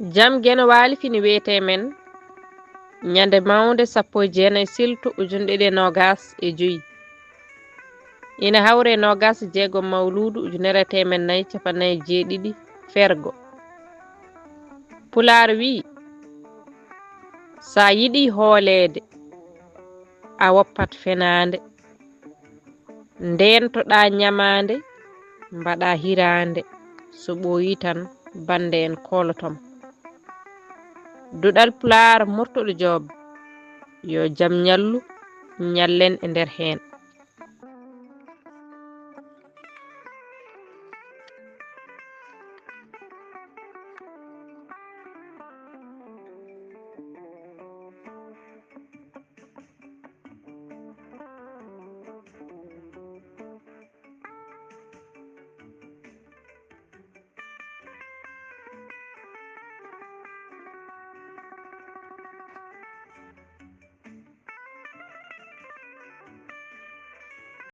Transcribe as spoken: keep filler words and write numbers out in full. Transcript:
Jam Geno Waali fini wiyetee men ñande mawnde sappo e jeenayi silto ujunɗe ɗiɗi e noogas e joy. Ina hawre noogas e jeego mawluudu ujunere e teemen nayi capanɗe nayi e jeeɗiɗi fergo. Pulaar wiyi, so a yiɗi hooleede, a woppat fenaande. Ndeentoɗaa ñamaande, mbaɗaa hiraande, so ɓooyii tan bannde en koolotom. Duɗal Pulaar Murtuɗo Joob, yo jam ñallu, ñallen e nder heen.